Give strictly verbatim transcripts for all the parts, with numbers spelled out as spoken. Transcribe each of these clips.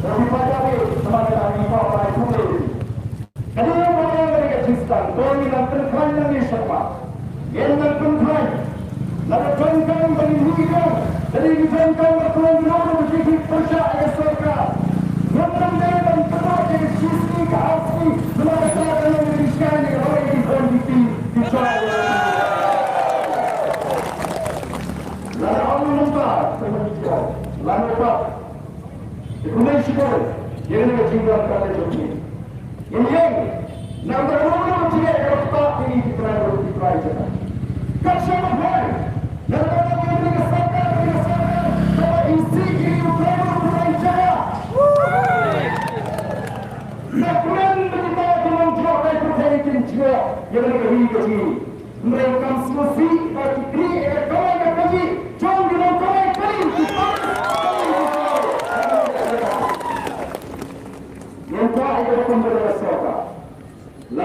Ka dei ba ngi nang pynkhlaiñ nangne shakhmat. Ngin nang pynkhlaiñ. Lada donkam ban ïa ngi, lada ngi donkam ban pynlong ruh ki pyrshah ïa ka sorkar. Ngim dei ban pynlong ïa ka shisngi ka arsngi. Namar ka la ka long ïa ki shai ïa ka roi ïa ki khun ki kti ki jong. Lada ong mynta, lada ong Te kumne shibun, ïa kane ka jingdonkam ka jong ngi. Ngin ïeng, namar ba ruh ruh jingeh ka la ktah ïa ngi ki trai ruh ki trai jong ngi. Kat shaba phai, namar ba ïa kane ka sorkar, kane ka sorkar, kaba isih ïa ngi ki trai ruh ki trai jong ngi. Nga kmen ba kita ki nongjoh Rai Pyrthei kin jngoh ïa kane ka ri ka jong ngi. Hynrei kam sngewsih ba ki kri ïa ka kawei ka kajih jong ki nongkawei kali ki pang. Ngim kwah ïa ka rukom kaba la sorkar. La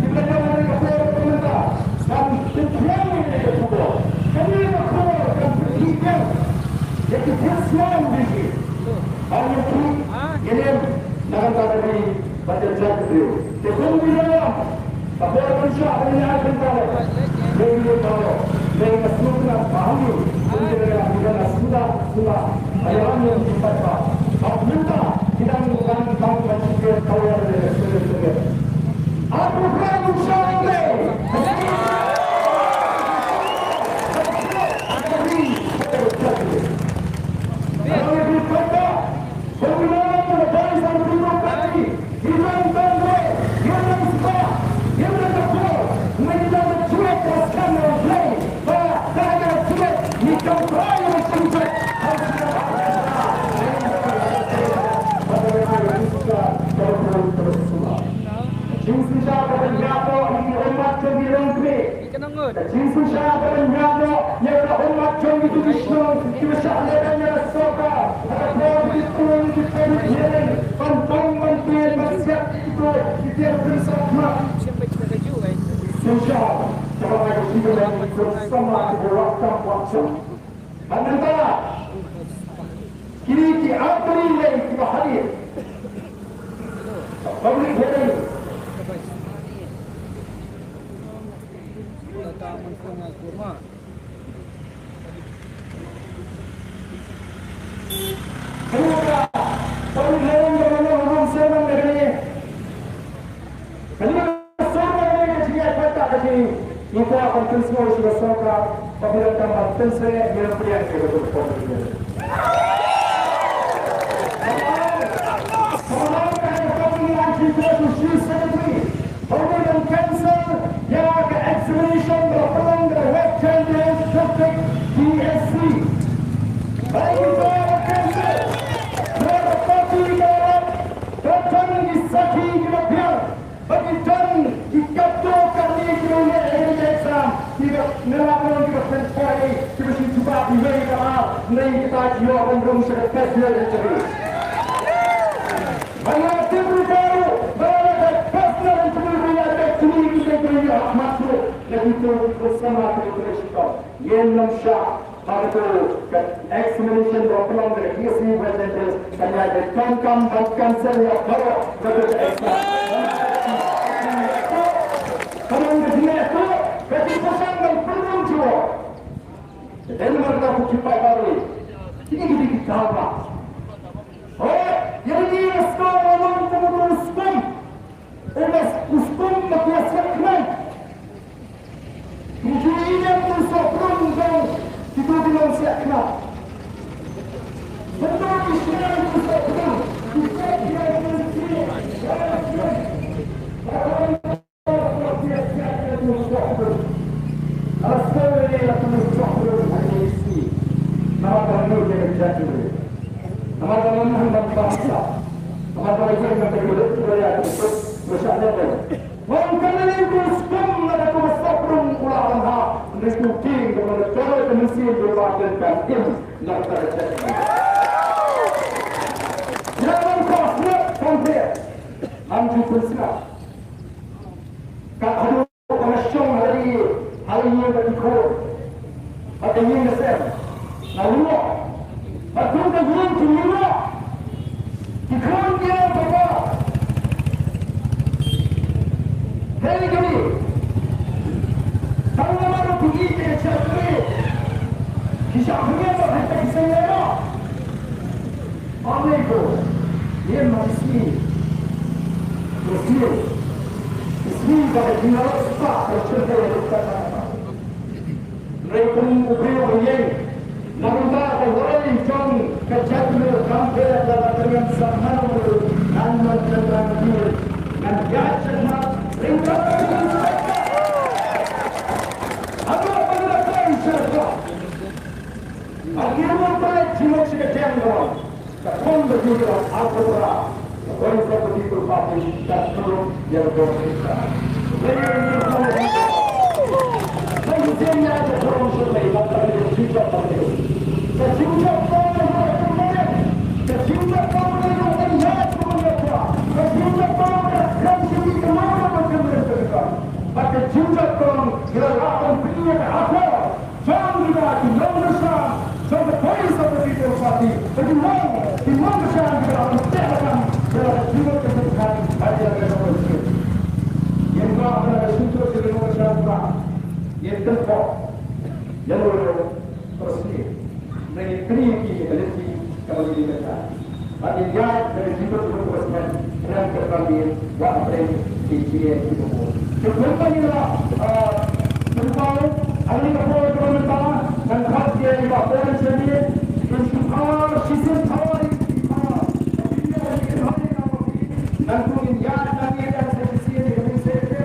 kiba la don ha kane ka por kaba mynta, kan pynbiang ïa kane ka khubor. Kane ka khubor kan pynbiang ïa ki thied sniang jong ki. Ban ïa ki, ïa ki na ka bynta ka ri bad ka jaitbynriew. Te kum ki nongïalam, ka por kan shah ban ïa ai bynta. Dei ki baroh, dei ka sngewtynnat ba hangne, kum ki nongïalam ki dang sngewtynnat, sngewtynnat. Ïa hangne ki paidbah. Bad mynta ki dang, dang, dang ban sngewtynnat, ka wer de, sngewtynnat, sngewtynnat. Atu khrang u shah de. Jingshisha ka ban ïaroh ïa ki ummat jong ki longkmie. Ka jingshisha ka ban ïaroh ïa ka ummat jong kito ki shnong kiba shah lehbeiñ ïa ka sorkar. Ha ka por ba ki pynlong ki public hearing ban pang ban peit ban siat ïa kito ki tiar pynshong khmat. Jingshisha ka ban ïaroh ïa ki ummat jong ki longkmie kiba wad kam wad jam. Bad mynta kine ki artylli lei kiba hadien public hearing. Kane ka public hearing kaba long ha Umsawam kane. Kane ka sorkar ne ka jingïaid paidbah ka jong ngi. Ngi kwah ban pynsngew sha ka sorkar ba phi donkam ban pynsngew ïa ka jingpynïaid ka jong ka sorkar. Kaba long ka jingpynïaid jingpynïaid jong u Chief Secretary. Ne la ka long kiba sngewthuh ïa kiba shu jubab iwei ïa ka ar, hynrei kita ki ïoh ban rung sha ka personal interview. Ba ïa tip ruh baroh ba ïa ka personal interview ba ïa ka kine ki dei ban ïoh ha khmat ruh na kito ki khun samla kiba trei shitom. Ïa nang sha ba kato ka examination ba pynlong da ka D S C West Jaintia Hills kan ïai donkam ban cancel ïa baroh kato ka exam. Ka long ka jingïathuh ka jingpyrshang ban pynlong jubor. Ka dei namar kata ko ki paidbah, kine ki dei ki daw ba. Hooid, ïa kine ki sngewbha ban long kum uto u skum. Uba u skum ba ki ïa siat khnang. Ki ju ïa ïeng u sohpdung jong kito ki nongsiat khnang. Bynta ki shnong u sohpdung. Ki siat khnang ki siat khnang. Ka la shong ha la ïing, ha la ïing ka ki khun. Bad ka ïing ka sem. Nga lyngngoh. Bad kum ka ïing ki lyngngoh. Ki khun ki ong papa. Hei kane. Tang namar ba phi ïeit ïa ka jaitbynriew. Ki shah pynïap ba hynrei ki seng lyngngoh. Ong ïa ko, ïa ma ki sngi. Ki sngi. Ki sngi ba ka jingïaroh spah ka la shim ïa ka. Hynrei kum u briew ba ïeng na ka bynta ka lawei jong ka jaitbynriew kam pher da ka tyrngam sah mano mano, ngan ym shym nang kyrpad, ngan ïaid shakhmat ryngkat. Haduh ba ngi la poi sha ka. Ba ngi la poi sha ka jingïaroh. Ka thong ka jingïaroh ha ka para. Ka Voice of the People Party ka thong ïa ka Voice of the People. Ka jingjop tong ka jingjop tong ka jingjop tong ka jingjop tong ka jingjop tong ka jingjop tong ka jingjop tong ka jingjop tong ka jingjop tong ka jingjop tong ka jingjop tong ka jingjop tong ka jingjop tong ka jingjop tong Jong kita ki nongkyrshan jong ka Voice of the People Party, ba ki long ki nongkyrshan kiba la pynlong ïa la ka jingmut ka jingpyrkhat ha ïa ka nongkyrshan. Ïa ka nongkyrshan ba ïa ka nongkyrshan. Bad ngi ïaid da ka jingmut ka jingpyrkhat, khlem ka pyrshah ïa ka pyrshah ki jingeh kiba bun. Te kumba ngi la, ah, pynpaw ha kane ka por kaba mynta, ngan khot ïa i Bah Paul Shanbei, in shu paw shisien paw ïa ki paw. Ngan kum in ïaid nang ïa ka shisien ïa ka shisien.